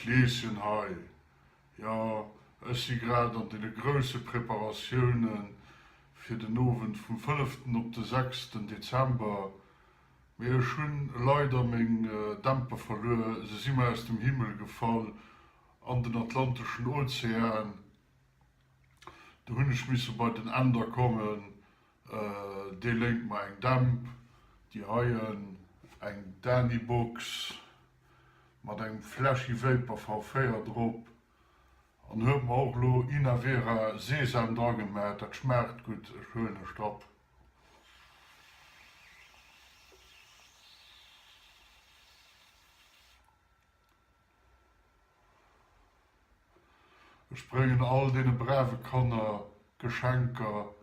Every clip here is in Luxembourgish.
Kleeschen hei. Jo, ech si grad an deene grousse Preparatioune fir den Owend vum fënneften op de sechsten Dezember. Mee ech hunn leider meng Dämper verluer, se si mer aus dem Himmel gefall an den Atlanteschen Ozean. Do hunn ech misse bei den Änder kommen, dee léint mer eng Dämp, déi heien, eng Dani-Box mat engem Flashy Vapor V4 drop an huet mer och lo Inavera Sesam dragemaat, dat schmaacht gutt, ech huelen e Strapp. Ech bréngen all deene brave Kanner Geschenker,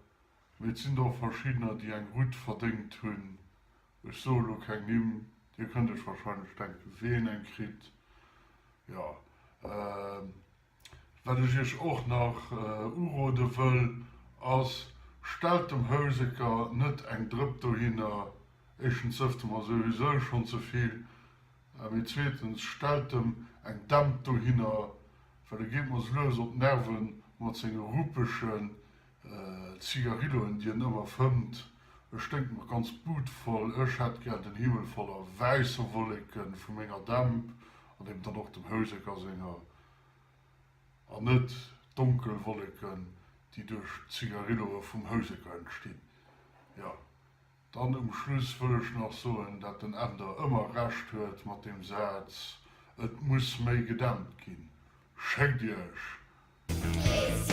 mee et sinn der och verschiddener, déi eng Rutt verdéngt hunn. Ech soe lo keng Nimm, dir kënnt iech warscheinlech denken, ween eng kritt. Jo, wat ech iech och nach urode wëll, ass, Stellt dem Houseker net eng Drëpp dohinner, éischtens sëfft e mer souwisou schonn ze vill, Mee zweetens, stellt em eng Dämp dohinner, well e geet mer sou lues op d'Nerven mat senge ruppegen Zigarilloen, déi en ëmmer fëmmt. E sténkt mer ganz budvoll. Ech hätt gär den Himmel voller wäisser Wolleke vu menger Dämp an eben dann och dem Houseker senger, an net donkel Wolleken, déi duerch d'Zigarilloe vum Houseker entstinn. Jo. Dann um Schluss wëll ech nach soen, dat den Änder ëmmer Recht huet mat deem Saz, Et muss méi gedämpt ginn. Schéckt Iech!